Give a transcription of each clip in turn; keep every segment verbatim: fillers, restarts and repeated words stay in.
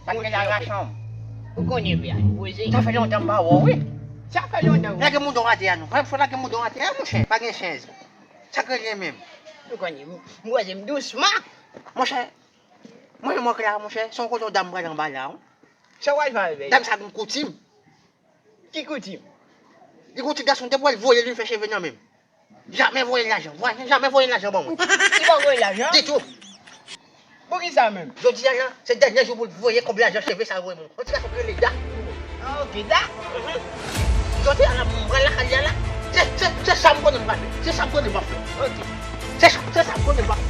Pa t gen la machanm. Ou konnen pè a, poze. Sa fè lontan m pa wè w, wi. Sa fè lontan, wi. Lage moudon atè a non. Fò lage moudon atè a, monchè. Pa gen chèz. Sa k rele menm? Ou konnen, m, m wè se m dousman. Monchè, mwen menm wè la, monchè, se yon kote yon dam pral anba la, wi. Sa w al fè avè l? Dam sa gen koutim. Ki koutim? Li gon ti gason depi w al voye li fè cheve nan men m. Jamè voye lajan. Vwazen jamè voye lajan ban mwen. Li pa voye lajan? Ditou. Poukisa menm? Jodi a la, se dènye jou pou l voye kòb lajan cheve sa voye mwen. Yon ti gason ki rele Da. Ah, ok, Da. Jodi a la, m pral lakay li a la. Se, se, se sa m konnen m pral fè. Se sa m konnen m ap fè. Ok. Se sa, se sa m konnen m ap fè.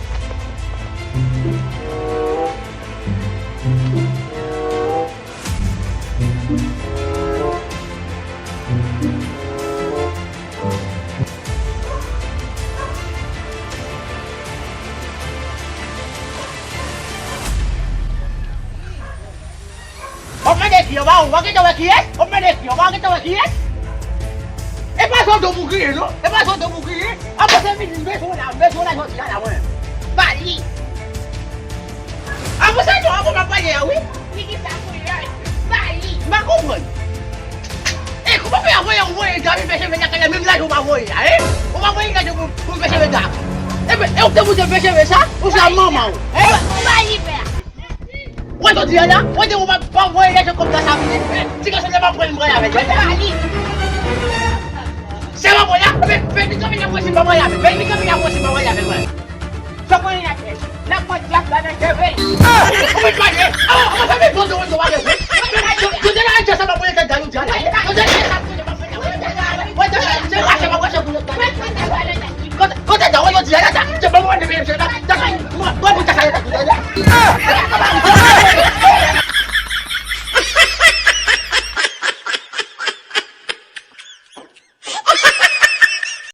W ap mande ki, w pa, w pa gentan wè kiyès? W ap mande ki, w pa gentan wè kiyès? E pa sòt do pou kriye, non. E pa sòt do pou kriye. Avanse vini, m bezwen w la, m bezwen w la jodi a la, mwen. Ba li. Avanse non, avan m ap pale a, wi. Li ki sa pou lòt. Ba li. M pa konprann. E, kòman fè a voye, ou voye Da vin fè cheve lakay la, menm lajan ou pa voye a, e? Ou pa voye lajan pou, pou fè cheve Da. E, e, ou te pou te fè cheve sa, ou se manman ou, e? Ba li fè a. Wè jodi a la, wè de ou pa, pa voye lajan kòb la sa vini. Ti gason la pa pran l, m pran l avè l. Wè pa li. Se pa mwen la, men, men li kanpe la mwen si pa mwen la, men li kanpe la mwen si pa mwen la, men mwen. Sa mwen la fè. N ap pran djab la nan cheve. Ah, ou mèt pale. Ah, ou fè men bon, bon, bon, bon, bon. Jodi a la, jodi a sa pa voye kèk galou di a la. Jodi a la, sa pa voye, pa voye. Wè, se mache, pa mache pou lòt. Kote, kote, wè jodi a la, se pa mwen ki peye, se pa.